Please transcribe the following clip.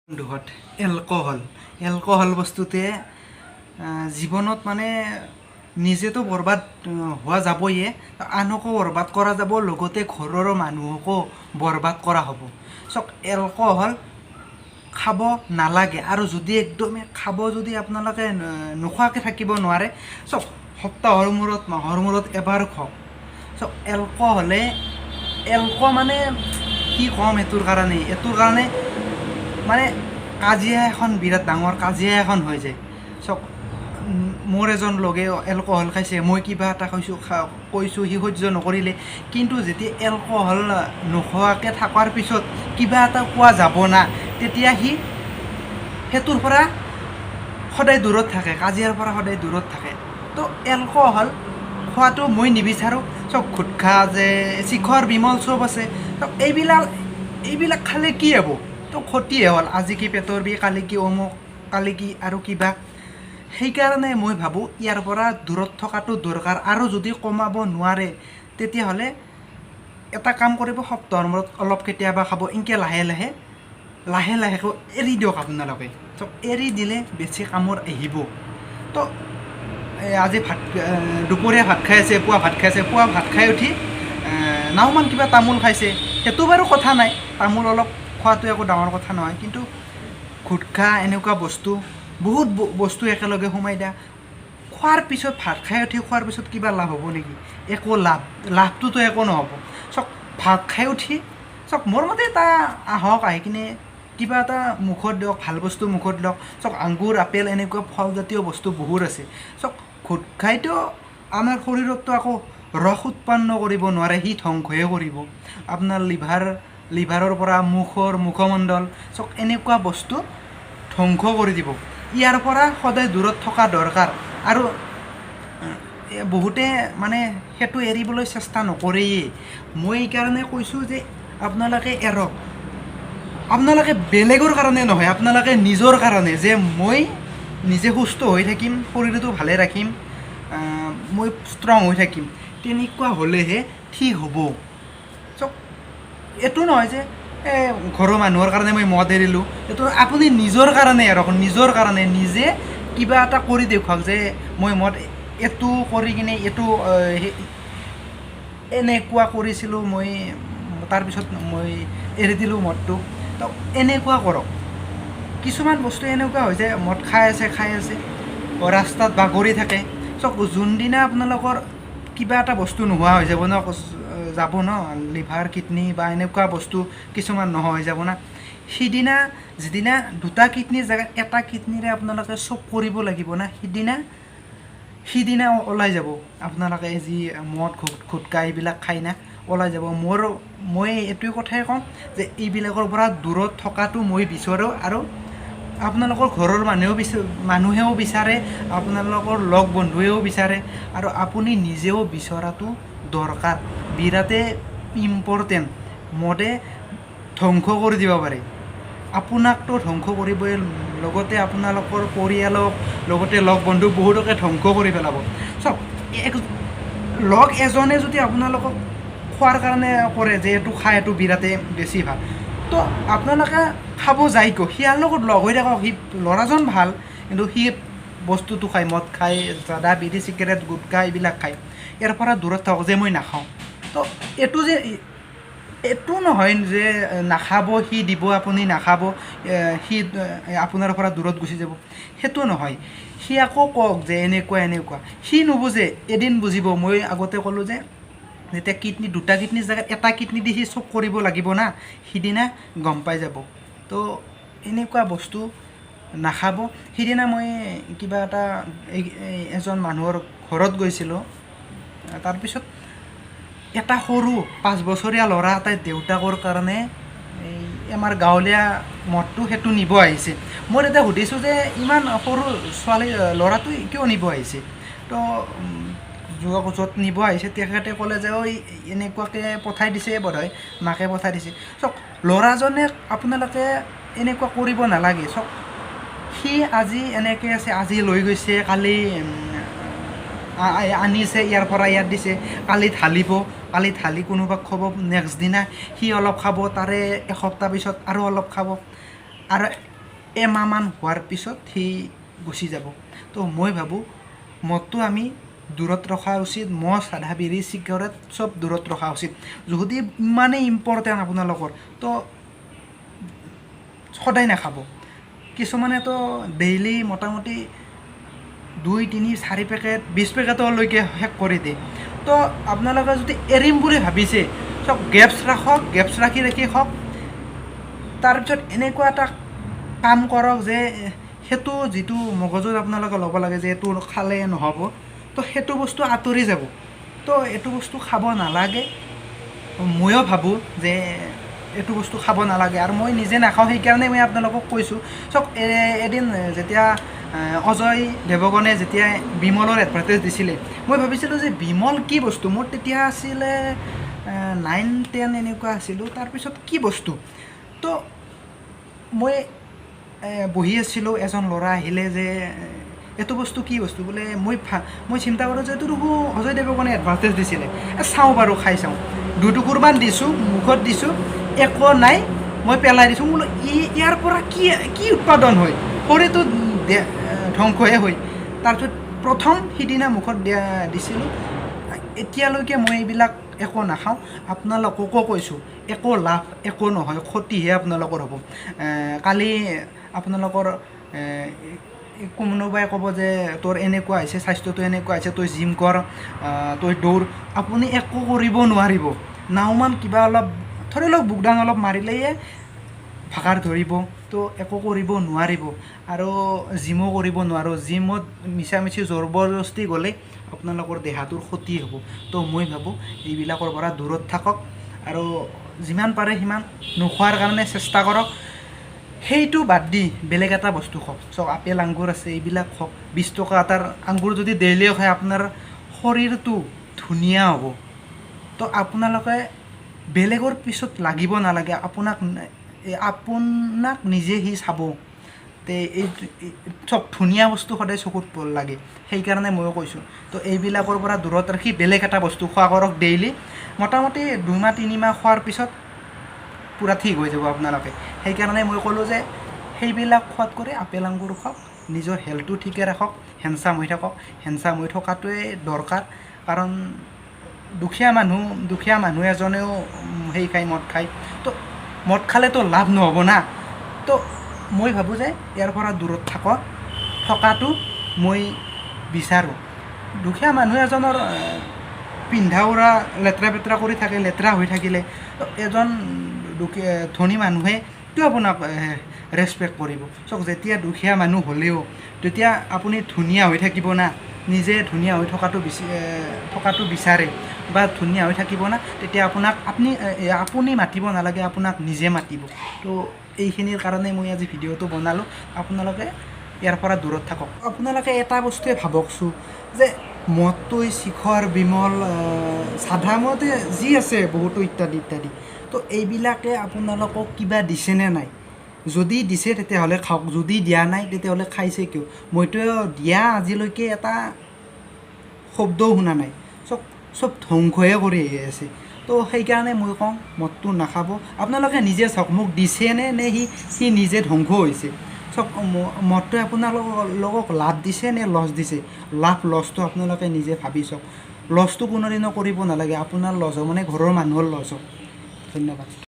দুখত alcohol, alcohol বস্তুটোৱে জীৱনত মানে নিজেতো বৰবাদ হোৱা যাবয়ে, আনকো বৰবাদ কৰা যাব, লগতে ঘৰৰ মানুহকো বৰবাদ কৰা হ'ব। চাওক, এলকহল খাব নালাগে। আৰু যদি একদমেই খাব, যদি আপোনালোকে নোখোৱাকৈ থাকিব নোৱাৰে, চাওক, সপ্তাহৰ মূৰত, মাহৰ মূৰত এবাৰ খাওক। চাওক, এলকহলে, মানে কি ক'ম, এইটোৰ কাৰণে মানে কাজিয়া এখন, বিৰাট ডাঙৰ কাজিয়া এখন হৈ যায়। চাওক, মোৰ এজন লগে এলকহল খাইছে, মই কিবা এটা কৈছোঁ, কৈছোঁ, সি সহ্য নকৰিলে। কিন্তু যেতিয়া এলকহল নোখোৱাকৈ থকাৰ পিছত কিবা এটা কোৱা যাব না, তেতিয়া সি সেইটোৰ পৰা সদায় দূৰত থাকে, কাজিয়াৰ পৰা সদায় দূৰত থাকে। তো এলকহল খোৱাটো মই নিবিচাৰোঁ। চব গুটখা যে শিখৰ, বিমল চব আছে। তো এইবিলাক খালে কি হ'ব? তো ক্ষতিহে হ'ল। আজি কি পেটৰ বিষ, কালি কি অমুক, কালি কি আৰু কিবা। সেইকাৰণে মই ভাবোঁ ইয়াৰ পৰা দূৰত থকাটো দৰকাৰ। আৰু যদি কমাব নোৱাৰে, তেতিয়াহ'লে এটা কাম কৰিব, সপ্তাহৰ মূৰত অলপ কেতিয়াবা খাব। এনেকৈ লাহে লাহে লাহে লাহেকৈ এৰি দিয়ক আপোনালোকে। চব এৰি দিলে বেছি কামত আহিব। তো আজি ভাত, দুপৰীয়া ভাত খাই আছে, পুৱা ভাত খাই আছে, পুৱা ভাত খাই উঠি নাওমান কিবা তামোল খাইছে, সেইটো বাৰু কথা নাই, তামোল অলপ খোৱাটো একো ডাঙৰ কথা নহয়। কিন্তু গুটখা এনেকুৱা বস্তু, বহুত বস্তু একেলগে সোমাই দিয়া খোৱাৰ পিছত, ভাত খাই উঠি খোৱাৰ পিছত কিবা লাভ হ'ব নেকি? একো লাভটোতো একো নহ'ব। চাওক, ভাত খাই উঠি, চাওক, মোৰ মতে এটা আহক, আহি কিনে কিবা এটা মুখত দিয়ক, ভাল বস্তু মুখত দিয়ক। চাওক, আংগুৰ, আপেল এনেকুৱা ফলজাতীয় বস্তু বহুত আছে। চাওক, গুটখাইতো আমাৰ শৰীৰততো আকৌ ৰস উৎপন্ন কৰিব নোৱাৰে, সি ধ্বংসহে কৰিব আপোনাৰ লিভাৰ, লিভাৰৰ পৰা মুখৰ মুখমণ্ডল, চাওক, এনেকুৱা বস্তু ধ্বংস কৰি দিব। ইয়াৰ পৰা সদায় দূৰত থকা দৰকাৰ। আৰু বহুতে মানে সেইটো এৰিবলৈ চেষ্টা নকৰেই। মই এইকাৰণে কৈছোঁ যে আপোনালোকে এৰক। আপোনালোকে বেলেগৰ কাৰণে নহয়, আপোনালোকে নিজৰ কাৰণে, যে মই নিজে সুস্থ হৈ থাকিম, শৰীৰটো ভালে ৰাখিম, মই ষ্ট্ৰং হৈ থাকিম, তেনেকুৱা হ'লেহে ঠিক হ'ব। চাওক, এইটো নহয় যে ঘৰৰ মানুহৰ কাৰণে মই মদ এৰিলোঁ। এইটো আপুনি নিজৰ কাৰণে এৰক, নিজৰ কাৰণে নিজে কিবা এটা কৰি দেখুৱাওক যে মই মদ এইটো কৰি কিনে এইটো এনেকুৱা কৰিছিলোঁ মই, তাৰপিছত মই এৰি দিলোঁ মদটো। তো এনেকুৱা কৰক। কিছুমান বস্তু এনেকুৱা হৈ যায়, মদ খাই আছে, খাই আছে, ৰাস্তাত বাগৰি থাকে। চাওক, যোনদিনা আপোনালোকৰ কিবা এটা বস্তু নোহোৱা হৈ যাব ন, যাব ন, লিভাৰ, কিডনী বা এনেকুৱা বস্তু কিছুমান নোহোৱা হৈ যাব না, সিদিনা, যিদিনা দুটা কিডনীৰ জেগাত এটা কিডনীৰে আপোনালোকে চব কৰিব লাগিব না, সিদিনা ওলাই যাব। আপোনালোকে যি মদ, গুটখা এইবিলাক খাই না, ওলাই যাব। মই এইটোৱে কথাই ক'ম যে এইবিলাকৰ পৰা দূৰত থকাটো মই বিচাৰোঁ আৰু আপোনালোকৰ ঘৰৰ মানুহেও বিচাৰে, আপোনালোকৰ লগ বন্ধুৱেও বিচাৰে আৰু আপুনি নিজেও বিচৰাটো দৰকাৰ, বিৰাটে ইম্পৰ্টেণ্ট। মদে ধ্বংস কৰি দিব পাৰে। আপোনাকতো ধ্বংস কৰিবই, লগতে আপোনালোকৰ পৰিয়ালক, লগতে লগ বন্ধু বহুতকে ধ্বংস কৰি পেলাব। চাওক, লগ এজনে যদি আপোনালোকক খোৱাৰ কাৰণে কৰে যে এইটো খা, এইটো বিৰাটে বেছি ভাল, তো আপোনালোকে খাব যায় কিয়? সিয়াৰ লগত লগ হৈ থাকক। সি ল'ৰাজন ভাল, কিন্তু সি বস্তুটো খায়, মদ খায়, চাদা, বিড়ি, চিগাৰেট, গুটখা এইবিলাক খায়। ইয়াৰ পৰা দূৰত থাকক যে মই নাখাওঁ। তো এইটো যে এইটো নহয় যে নাখাব, সি দিব, আপুনি নাখাব, সি আপোনাৰ পৰা দূৰত গুচি যাব, সেইটো নহয়। সি আকৌ কওক যে এনেকুৱা এনেকুৱা, সি নুবুজে, এদিন বুজিব। মই আগতে ক'লোঁ যে যেতিয়া কিডনী, দুটা কিডনীৰ জেগাত এটা কিডনী দি সি চব কৰিব লাগিব না, সিদিনা গম পাই যাব। তো এনেকুৱা বস্তু নাখাব। সিদিনা মই কিবা এটা এজন মানুহৰ ঘৰত গৈছিলোঁ। তাৰপিছত এটা সৰু 5 বছৰীয়া ল'ৰা এটাই দেউতাকৰ কাৰণে এই আমাৰ গাঁৱলীয়া মদটো, সেইটো নিব আহিছে। মই তেতিয়া সুধিছোঁ যে ইমান সৰু ছোৱালী ল'ৰাটোৱে কিয় নিব আহিছে? তো য'ত নিব আহিছে, তেখেতে ক'লে যে ঐ, এনেকুৱাকৈ পঠাই দিছে বোধহয়, মাকে পঠাই দিছে। চাওক, ল'ৰাজনে, আপোনালোকে এনেকুৱা কৰিব নালাগে। চাওক, সি আজি এনেকৈ আছে, আজি লৈ গৈছে, কালি আনিছে, ইয়াৰ পৰা ইয়াত দিছে, কালি ঢালিব, কালি ঢালি কোনোবাক খুৱাব, নেক্সট দিনা সি অলপ খাব, তাৰে এসপ্তাহ পিছত আৰু অলপ খাব আৰু এমাহমান হোৱাৰ পিছত সি গুচি যাব। তো মই ভাবোঁ মদটো আমি দূৰত ৰখা উচিত। মদ, চাধা, বিড়ি, চিগাৰেট চব দূৰত ৰখা উচিত। যদি ইমানেই ইম্পৰ্টেণ্ট আপোনালোকৰ, তো সদায় নাখাব। কিছুমানেতো ডেইলি মোটামুটি 2, 3, 4 পেকেট, 20 পেকেটলৈকে শেষ কৰি দিয়ে। তো আপোনালোকে যদি এৰিম বুলি ভাবিছে, চব গেপছ ৰাখক, গেপছ ৰাখি ৰাখি খাওক। তাৰপিছত এনেকুৱা এটা কাম কৰক যে সেইটো যিটো মগজুত আপোনালোকে ল'ব লাগে যে এইটো খালে নহ'ব, তো সেইটো বস্তু আঁতৰি যাব। তো এইটো বস্তু খাব নালাগে। ময়ো ভাবোঁ যে এইটো বস্তু খাব নালাগে আৰু মই নিজে নাখাওঁ, সেইকাৰণে মই আপোনালোকক কৈছোঁ। চাওক, এদিন যেতিয়া অজয় দেৱগনে যেতিয়া বিমলৰ এডভাৰটাইজ দিছিলে, মই ভাবিছিলোঁ যে বিমল কি বস্তু। মোৰ তেতিয়া আছিলে 9, 10 এনেকুৱা আছিলোঁ। তাৰপিছত কি বস্তু, তো মই বহি আছিলোঁ, এজন ল'ৰা আহিলে যে এইটো বস্তু কি বস্তু বোলে। মই চিন্তা কৰোঁ যে এইটো দেখোন অজয় দেৱগনে এডভাৰটাইজ দিছিলে, চাওঁ বাৰু, খাই চাওঁ। দুটুকুৰমান দিছোঁ, মুখত দিছোঁ, একো নাই, মই পেলাই দিছোঁ। বোলো ইয়াৰ পৰা কি কি উৎপাদন হয়, শৰীৰটো ধ্বংসহে হয়। তাৰপিছত প্ৰথম সিদিনা মুখত দিয়া দিছিলোঁ। এতিয়ালৈকে মই এইবিলাক একো নাখাওঁ। আপোনালোককো কৈছোঁ, একো লাভ একো নহয়, ক্ষতিহে আপোনালোকৰ হ'ব। কালি আপোনালোকৰ কোনোবাই ক'ব যে তোৰ এনেকুৱা হৈছে, স্বাস্থ্যটো এনেকুৱা হৈছে, তই জিম কৰ, তই দৌৰ। আপুনি একো কৰিব নোৱাৰিব। নাওমান কিবা অলপ ধৰি লওক বুকদাং অলপ মাৰিলেয়ে ভাগাৰ ধৰিব, তো একো কৰিব নোৱাৰিব আৰু জিমো কৰিব নোৱাৰোঁ। জিমত মিছামিছি জবৰদস্তি গ'লে আপোনালোকৰ দেহাটোৰ ক্ষতি হ'ব। তো মই ভাবোঁ এইবিলাকৰ পৰা দূৰত থাকক আৰু যিমান পাৰে সিমান নোখোৱাৰ কাৰণে চেষ্টা কৰক। সেইটো বাদ দি বেলেগ এটা বস্তু খাওক। চাওক, আপেল, আঙুৰ আছে, এইবিলাক খাওক। 20 টকা এটাৰ আঙুৰ যদি ডেইলিও খায়, আপোনাৰ শৰীৰটো ধুনীয়া হ'ব। তো আপোনালোকে বেলেগৰ পিছত লাগিব নালাগে। আপোনাক নিজে সি চাব। তে এই চব ধুনীয়া বস্তু সদায় চকুত লাগে, সেইকাৰণে ময়ো কৈছোঁ। তো এইবিলাকৰ পৰা দূৰত ৰাখি বেলেগ এটা বস্তু খোৱা কৰক ডেইলি। মোটামুটি 2 মাহ 3 মাহ খোৱাৰ পিছত পূৰা ঠিক হৈ যাব আপোনালোকে। সেইকাৰণে মই ক'লোঁ যে সেইবিলাক খোৱাত কৰি আপেল, আঙুৰ খাওক, নিজৰ হেল্থটো ঠিকে ৰাখক, হেণ্ডচাম হৈ থাকক। হেণ্ডচাম হৈ থকাটোৱে দৰকাৰ, কাৰণ দুখীয়া মানুহ এজনেও সেই খায়, মদ খায়। তো মদ খালেতো লাভ নহ'ব না। তো মই ভাবোঁ যে ইয়াৰ পৰা দূৰত থকাটো মই বিচাৰোঁ। দুখীয়া মানুহ এজনৰ পিন্ধা উৰা লেতেৰা পেতেৰা কৰি থাকে, লেতেৰা হৈ থাকিলে তো এজন দুখীয়া ধনী মানুহে কিয় আপোনাক ৰেচপেক্ট কৰিব? চাওক, যেতিয়া দুখীয়া মানুহ হ'লেও তেতিয়া আপুনি ধুনীয়া হৈ থাকিব না, নিজে ধুনীয়া হৈ থকাটো বিচাৰে বা ধুনীয়া হৈ থাকিব না, তেতিয়া আপোনাক আপুনি মাতিব নালাগে, আপোনাক নিজে মাতিব। তো এইখিনিৰ কাৰণে মই আজি ভিডিঅ'টো বনালোঁ। আপোনালোকে ইয়াৰ পৰা দূৰত থাকক। আপোনালোকে এটা বস্তুৱে ভাবকচোন যে মদটো, শিখৰ, বিমল, চাধা মদ যি আছে বহুতো ইত্যাদি ইত্যাদি, তো এইবিলাকে আপোনালোকক কিবা দিছেনে নাই? যদি দিছে তেতিয়াহ'লে খাওক, যদি দিয়া নাই তেতিয়াহ'লে খাইছে কিয়? মইতো দিয়া আজিলৈকে এটা শব্দও শুনা নাই। চব চব ধ্বংসহে কৰি আহি আছে। তো সেইকাৰণে মই কওঁ মদটো নাখাব। আপোনালোকে নিজে চাওক, মোক দিছে নে নে সি সি নিজে ধ্বংস হৈছে। চাওক, মদটোৱে আপোনালোকক লাভ দিছে নে লছ দিছে? লাভ লছটো আপোনালোকে নিজে ভাবি চাওক। লছটো কোনোদিনো কৰিব নালাগে। আপোনাৰ লছ হ'ব মানে ঘৰৰ মানুহৰ লছ হ'ব। ধন্যবাদ।